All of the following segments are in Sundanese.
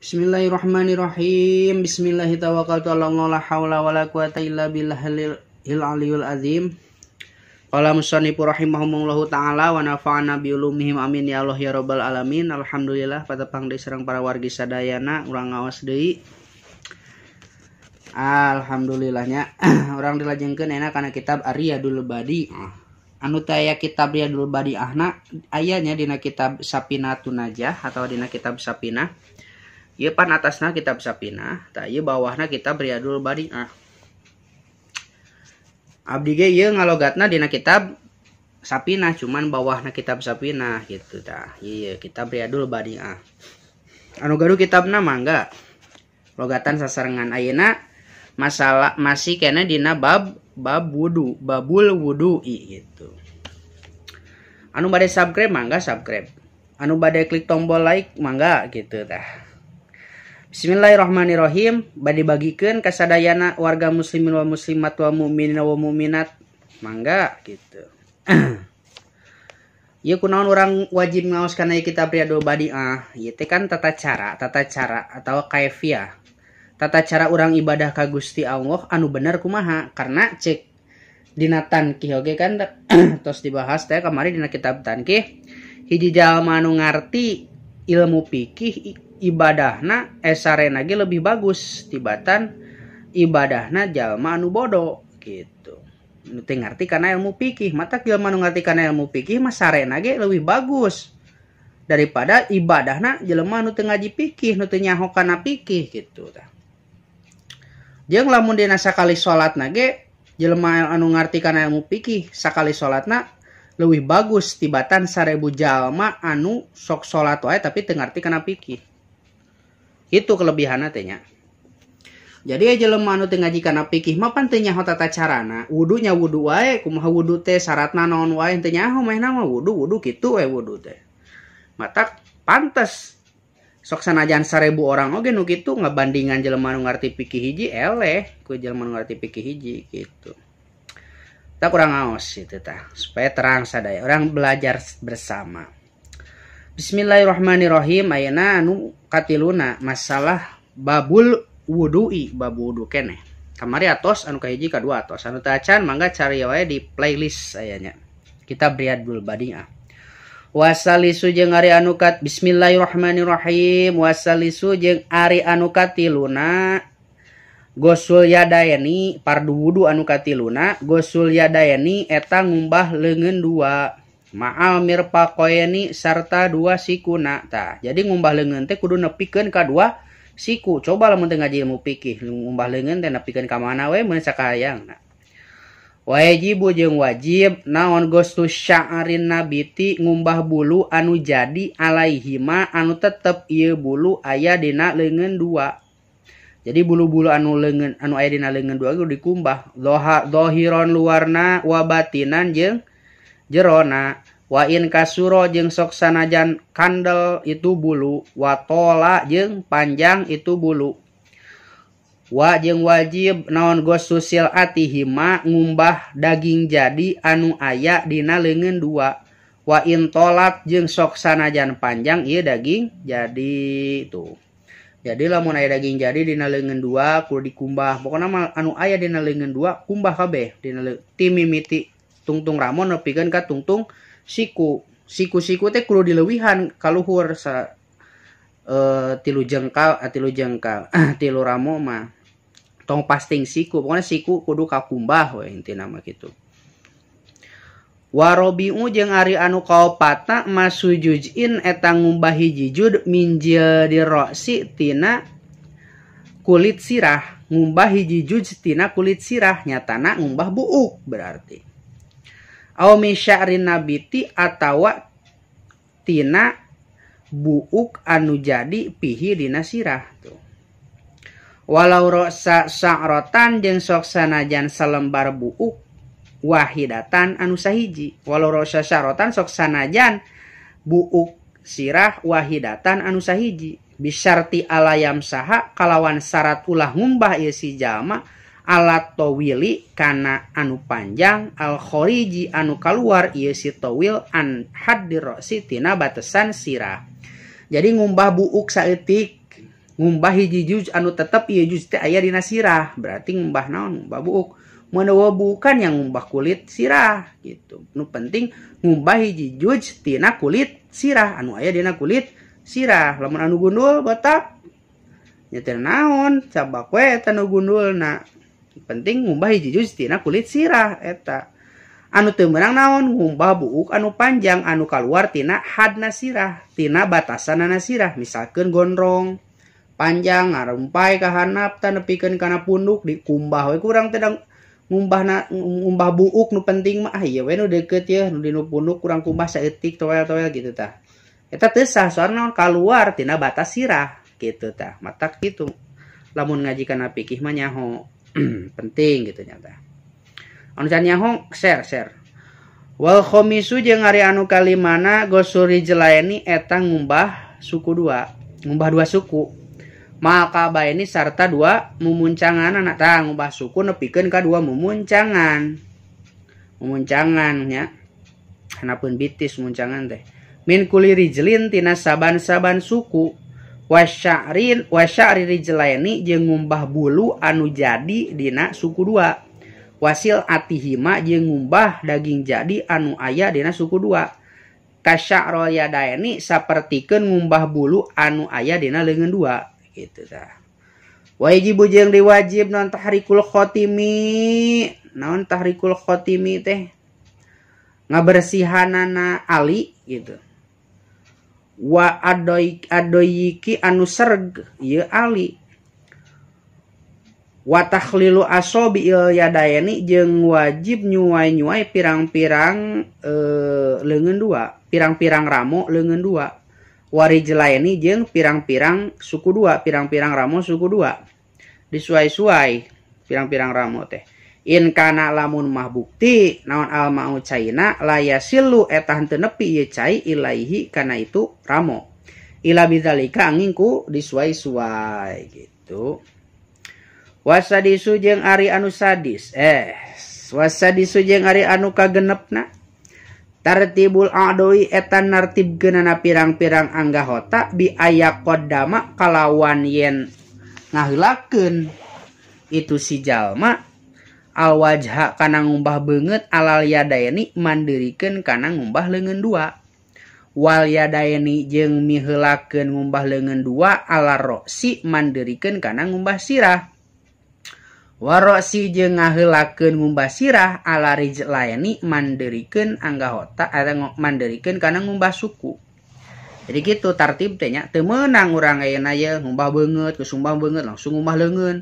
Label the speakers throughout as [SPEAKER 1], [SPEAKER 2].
[SPEAKER 1] Bismillahirrahmanirrahim. Bismillahirrahmanirrahim. La haula wala quwata illa billahil aliyul azim. Qala musannifu rahimahumullahu taala wa nafa'ana bi ulumihim amin ya Allah ya rabbal alamin. Alhamdulillah patepang deui sareng para wargi sadayana urang ngaos deui. Alhamdulillahnya urang dilajengkeun enak kana kitab Riyadul Badi'ah. Anu teu aya kitab Riyadul Badi'ahna aya nya dina kitab Sapinatun Najah atau dina kitab Sapinah. Ieu pan atasna kitab Sapinah, tah ieu bawahna kitab Riyadul Badi'ah. Abdi ge ieu ngalogatna dina kitab Sapinah, cuman bawahna kitab Sapinah gitu tah. Ieu kitab Riyadul Badi'ah. Anu gaduh kitabna mangga logatan sasarengan ayeuna masalah masih kena dina bab wudu, babul wudu'i gitu. Anu bade subscribe mangga subscribe. Anu bade klik tombol like mangga gitu tah. Bismillahirrahmanirrahim. Bade bagikeun ka sadayana warga muslimin wal muslimat wal mukminin wal mukminat mangga gitu. Ieu kunaon urang wajib ngaos kana kitab Riyadul Badi'ah? Ieu teh kan tata cara atau kaifiah. Tata cara urang ibadah ka Gusti Allah anu bener kumaha? Karena cek dina Tankih oge kan tos dibahas teh kamari dina kitab Tankih, hiji jalma anu ngarti ilmu fikih ibadahna esarena ge lebih bagus tibatan ibadahna jalma anu bodoh gitu. Nu teu ngarti kana ilmu fikih, matak jalma anu ngarti kana ilmu fikih mah sarena ge lebih bagus daripada ibadahna jelema anu teu ngaji fikih, nu teu nyaho kana fikih gitu tah. Jeung lamun dina sakali salatna ge jelema anu ngarti kana ilmu fikih sakali salatna leuwih bagus tibatan 1000 jalma anu sok salat wae tapi teu ngarti kana fikih. Itu kelebihanna teh nya. Jadi jelema anu teu ngaji kana fikih mah pan teu nyaho tata carana. Wudunya wudu wae, kumaha wudu teh syaratna naon wae teu nyaho mehna mah wudu kitu we wudu teh. Matak pantes sok sanajan 1000 orang oge nu kitu ngabandingan jelema anu ngarti fikih hiji eleh ku jelema anu ngarti fikih hiji gitu. Tah kurang ngaos itu tah supaya terang sadaya orang belajar bersama. Bismillahirrahmanirrahim. Ayeuna anu katiluna masalah babul wudu'i, bab wudu keneh. Kamari atos anu kahiji kadua atos. Anu teu acan mangga cari wae di playlist aya nya. Kitab Riyadul Badi'ah. Wasalisu jeung ari anu kat Bismillahirrahmanirrahim. Wasalisu jeung ari anu katiluna gosul yadaeni pardu wudu anu katiluna gosul yadaeni eta ngumbah leungeun dua ma'al mirfaqaini sarta dua sikuna. Tah, jadi ngumbah leungeun teh kudu nepikeun ka dua siku. Coba lamun teu ngaji ilmu fikih, ngumbah leungeun teh nepikeun ka mana we mun sakayangna. Wajibu jeung wajib naon gostu sya'rin nabiti ngumbah bulu anu jadi alaihima anu tetep ieu bulu aya dina leungeun dua. Jadi bulu-bulu anu leungeun anu aya dina leungeun dua kudu dikumbah. Dohiron luarna wa batinan jeung jerona. Wa in kasuro jeung sok sanajan kandel itu bulu, wa tola jeung panjang itu bulu. Wa jeung wajib naon gosusil atihima ngumbah daging jadi anu aya dina leungeun dua. Wa in tolat jeung sok sanajan panjang ieu daging jadi tuh. Jadi lamun aya daging jadi dina leungeun dua kudu dikumbah. Pokona mah anu aya dina leungeun dua kumbah kabeh dina ti mimiti tungtung ramon nepikeun ka tungtung siku. Siku-siku teh kudu dileuwihan kaluhur sa tilu jengkal, tilu ramo mah tong pasting siku, pokoknya siku kudu kakumbah we intina mah kitu. Warobiu jeung ari anu kaopatna masujujin eta ngumbah hiji jud minjil diroksi tina kulit sirah, ngumbah hiji jud tina kulit sirah nyatana ngumbah buuk berarti. Aw min sya'rin nabiti atawa tina buuk anu jadi pihi dina sirah tuh. Walau roksa sa'rotan jeung sok sanajan salembar buuk wahidatan anu sahiji. Walau roksa sa'rotan sok sanajan buuk sirah wahidatan anu sahiji. Bisyarti alayam saha kalawan syarat ulah ngumbah ieu si jalma alat tawili kana anu panjang al khoriji anu kaluar ieu si tawil an haddir roksi tina batesan sirah. Jadi ngumbah buuk saeutik Ngumbah hiji juz anu tetep ieu juz teh aya dina sirah, berarti ngumbah naon? Ngumbah buuk. Mun bukan yang ngumbah kulit sirah gitu. Nu penting ngumbah hiji juz tina kulit sirah anu aya dina kulit sirah. Lamun anu gundul botak nya teu naon, cabak we eta nu gundulna. Penting ngumbah hiji juz tina kulit sirah eta. Anu teu meunang naon? Ngumbah buuk anu panjang anu kaluar tina hadna sirah, tina batasanana sirah. Misalkeun gondrong panjang ngarumpai ka handap tah nepikeun kana punduk dikumbah we kurang teh ngumbahna ngumbah buuk nu penting mah ah ieu we nu deukeut yeuh nu dinu punduk kurang kumbah saeutik toel-toel gitu tah. Eta teu sah soalna naon kaluar tina batas sirah gitu tah. Matak kitu lamun ngaji kana fikih mah nyaho penting gitu nya tah. Anu can nyaho share. Wal khamisu jeung ari anu kalimana gosuri jelaini eta ngumbah suku dua, ngumbah dua suku. Maka baeni sarta dua mumuncangan anak tah ngumbah suku nepikeun ka dua mumuncangan. Mumuncangan nya. Hanapun bitis mumuncangan teh. Min kuli rijlin tina saban-saban suku wasya'rin wasya'ri rijlaini jeung ngumbah bulu anu jadi dina suku dua. Wasil atihima jeung ngumbah daging jadi anu aya dina suku dua. Kasya'ro yadaini sapertikeun ngumbah bulu anu aya dina leungeun dua gitu tah. Wajibu jeung diwajib non tahrikul khotimi. Naon tahrikul khotimi teh? Ngabersihanana ali gitu. Wa adoyiki anu serg ieu ali. Wa takhlilu asobi il yadaini jeung wajib nyuai-nyuai pirang-pirang leungeun dua, pirang-pirang ramo leungeun dua. Warijlaini jeung pirang-pirang suku dua, pirang-pirang ramo suku dua. Disuai-suai pirang-pirang ramo teh. In kana lamun mah bukti naon al mau caina layasilu eta henteu nepi ieu cai ilaihi kana itu ramo. Ila bidzalika angin ku disuai-suai gitu. Wasadisu jeung ari anu sadis. Wasadisu jeung ari anu kagenepna. Tartibul a'doi eta nartibkeunana pirang-pirang anggahota bi aya qaddama kalawan yen ngaheulakeun itu si jalma al wajha kana ngumbah beungeut alal yadaini mandirikeun kana ngumbah leungeun dua. Wal yadaini jeung miheulakeun ngumbah leungeun dua ala roksi mandirikeun kana ngumbah sirah. Warosi jeung ngaheulakeun ngumbah sirah ala rijlaini mandirikeun anggahota atau mandirikeun kana ngumbah suku. Jadi gitu tartib teh nya, teu meunang urang ayeuna ye ngumbah beungeut, geus ngumbah beungeut langsung ngumbah leungeun.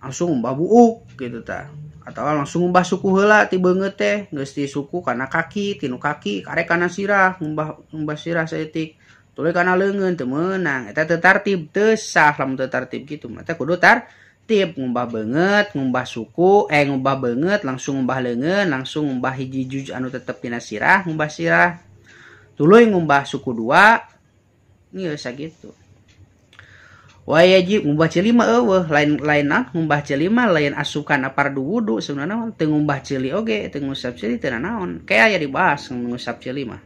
[SPEAKER 1] Langsung ngumbah buuk gitu tah. Atawa langsung ngumbah suku heula ti beungeut teh, geus ti suku kana kaki, tinu kaki karek kana sirah, ngumbah sirah saeutik. Tuluy kana leungeun teu meunang. Eta teu tartib, teu sah lamun teu tartib kitu. Mah teh kudu tartib ngumbah beungeut, ngumbah suku, ngumbah beungeut langsung ngumbah leungeun, langsung ngumbah hiji juz anu tetep dina sirah, ngumbah sirah. Tuluy ngumbah suku dua, ieu sakitu. Wajib ngumbah ceuli mah eueuh, lain naon ngumbah ceuli mah lain asukan fardu wudu sebenarnya teu ngumbah ceuli oge, teu ngusap ceuli teu naon. Kayak aya dibahas ngusap ceuli mah.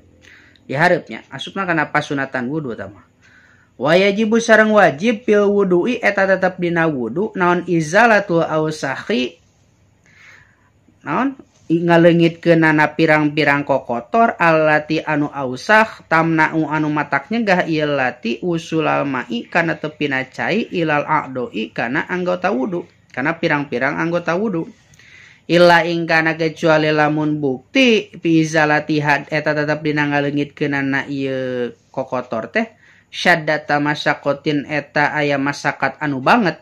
[SPEAKER 1] Dihareupnya asupna kana pasunatan wudu eta mah. Wajibu sareng wajib fil wudu'i eta tetep dina wudu naon izalatul ausahi naon ngaleungitkeunana pirang-pirang kokotor allati anu ausah tamna'u anu matak nyegah ieu lati usulal ma'i kana tepina cai ilal a'doi kana anggota wudu kana pirang-pirang anggota wudu illa ing kana kecuali lamun bukti fi izalati had eta tetep dina ngaleungitkeunana ieu kokotor teh syaddata masyakotin eta aya masakat anu banget.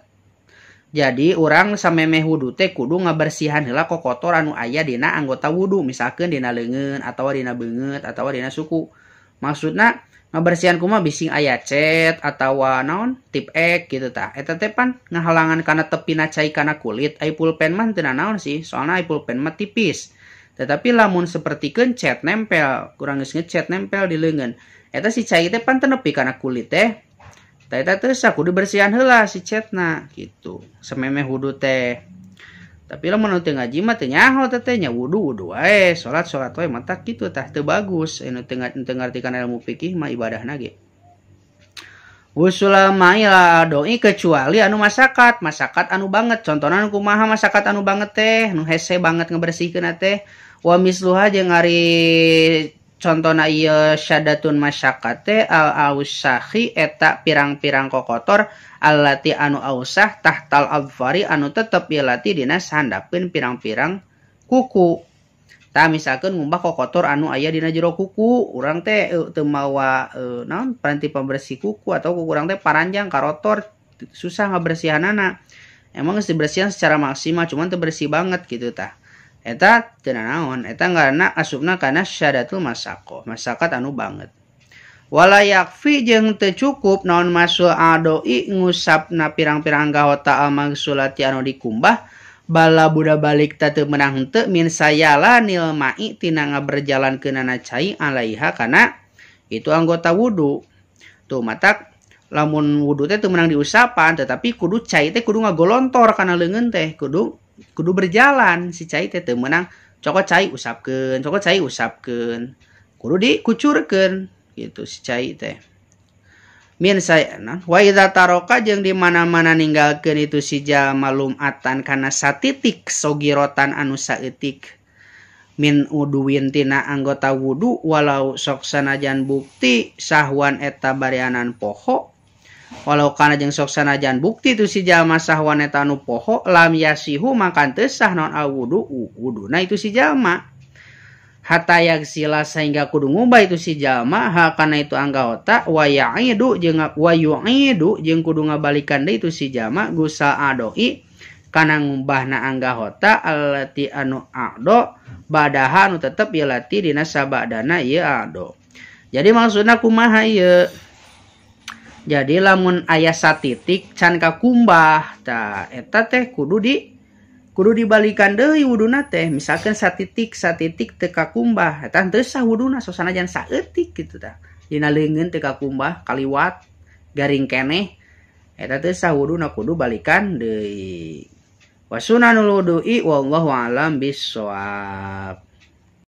[SPEAKER 1] Jadi urang samemeh wudu teh kudu ngabersihan heula kokotor anu aya dina anggota wudu, misalkeun dina leungeun atawa dina beungeut atawa dina suku. Maksudna ngabersihan kumaha bising aya cet atawa naon tip ek gitu tah. Eta teh pan ngahalangan kana tepina cai kana kulit, ai pulpen mah teu naon sih, soalna ai pulpen mah tipis. Tetapi lamun sapertikeun cet nempel, kurang geus ngecet nempel di leungeun. Eta si cai teh pan teu nepi kana kulit teh. Tah eta teh kudu bersihan heula si cetna gitu. Samemeh wudu teh. Tapi lamun teu ngaji mah teu nyaho teh teh nya wudu-wudu wae, salat-salat wae matak kitu tah teu bagus. Anu teu ngarti kana ilmu fikih mah ibadahna ge. Usul maila doi kecuali anu masakat, masakat anu banget. Contohna anu kumaha masakat anu banget teh, nu hese banget ngebersihkeun teh. Wa misluha jeung ari contona ieu syadatun masyakat teh al ausahi eta pirang-pirang kokotor allati anu ausah tahtal adfari anu tetep ieu lati dina sandapeun pirang-pirang kuku. Tah misalkeun ngumbah kokotor anu aya dina jero kuku, urang teh teu mawa naon peranti pembersih kuku atau kuku urang teh paranjang karotor susah ngabersihanana. Emang geus dibersihan secara maksimal cuman teu bersih banget gitu tah. Eta teu nanaon, eta ngaranna asupna kana syadatul masaqah, masakat anu banget. Wala yakfi jeung teu cukup naon masul adoi ngusapna pirang-pirang anggota al-magsulati anu dikumbah bala buda balik ta teu meunang henteu min sayalanil ma'i tina ngaberjalankeunana cai alaiha kana itu anggota wudu. Tuh matak lamun wudu teh teu meunang diusapan tetapi kudu cai teh kudu ngagolontor kana leungeun teh, kudu berjalan si cai teh teu meunang cokot cai usapkeun, cokot cai usapkeun. Kudu dikucurkeun gitu si cai teh. Min sayana wa idza taroka jeung di mana-mana ninggalkeun itu si jalma lumatan kana satitik sogirotan anu saeutik min uduwin tina anggota wudu walau sok sanajan bukti sahwan eta barianan poho walau kana jeung sok sanajan bukti itu si jalma sahwan eta anu poho lam yasihu mangkan teu sah naon al wudu wuduna itu si jalma hatta yagsila sehingga kudu ngubah itu si jalma ha kana itu anggota wa ya'idu jeung wa yu'idu jeung kudu ngabalikan deui itu si jalma gusa adoi kana ngumbahna anggota allati anu ado badaha anu tetep ieu lati dina sabadana ieu ado. Jadi maksudna kumaha ieu? Jadi lamun aya satitik can kakumbah tah eta teh kudu dibalikan deui wuduna teh. Misalkan satitik teu kakumbah eta teu sah wuduna sosanajan saeutik kitu tah. Dina leungeun teu kakumbah kaliwat garing keneh eta teu sah wuduna kudu balikan deui. Wa sunanul wudu'i wallahu a'lam bissawab.